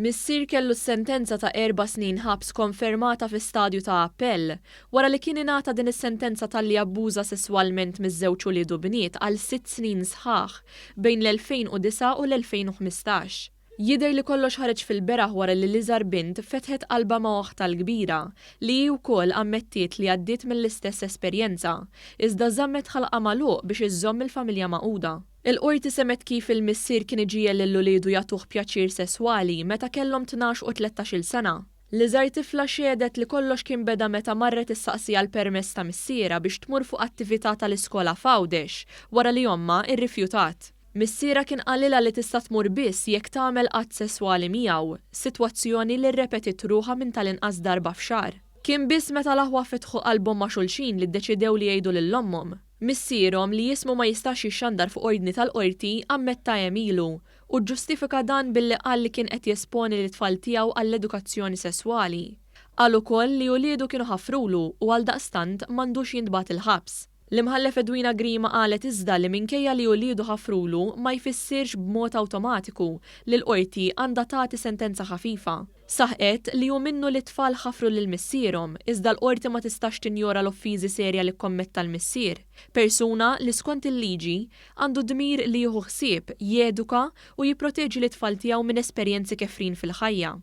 Missier kellu s-sentenza ta' 4 snin ħabs konfermata fi stadju ta' appell wara li kien ingħata din is-sentenza talli abbuża sesswalment miż-żewġ uliedu bniet għal 6 snin sħaħ bejn l-2009 u l-2015. Jidher li kollox ħareġ fil-beraħ wara li l-iżgħar bint fetħet qalbha ma' oħtha l-kbira li hi wkoll ammettiet li għaddiet mill-istess esperjenza, iżda żammet ħalqha magħluq biex iżżomm il-familja magħquda. Il-qorti semgħet kif il-missier kien iġiegħel lil uliedu jagħtuh pjaċir sesswali meta kellhom 12 u 13-il sena. L-iżgħar tifla xehdet li kollox kien beda meta marret issaqsi għal permess ta' missierha biex tmur fuq attività tal-iskola f'Għawdex wara li ommha irrifjutat. Missierha kien qalilha li tista' tmur biss jekk tagħmel att sesswali miegħu, sitwazzjoni li rrepetit ruħha minn tal-inqas darba f'xahar. Kien biss meta l-aħwa fetħu qalbhom ma' xulxin li ddeċidew li jgħidu lil ommhom. Missierhom, li jismu ma jistax jixxandar fuq ordni tal-qorti, ammetta għemilu u ġġustifika dan billi qal li kien qed jesponi lit-tfal tiegħu għall-edukazzjoni sesswali. Qal ukoll li uliedu kienu ħafrulu u għaldaqstant m'għandux jintbagħat il-ħabs. L-Imħallef Edwina Grima qalet iżda li minkejja li uliedu ħafrulu ma jfissirx b'mod awtomatiku li l-qorti għandha tagħti sentenza ħafifa. Saħqet li hu minnu li t-tfal ħafru lil missierhom, iżda l-qorti ma tistax tinjora l-offiżi serja li kkommetta l-missier, persuna li skont il-liġi għandu dmir li jieħu ħsieb, jeduka u jipproteġi lit-tfal tiegħu minn esperjenzi kefrin fil-ħajja.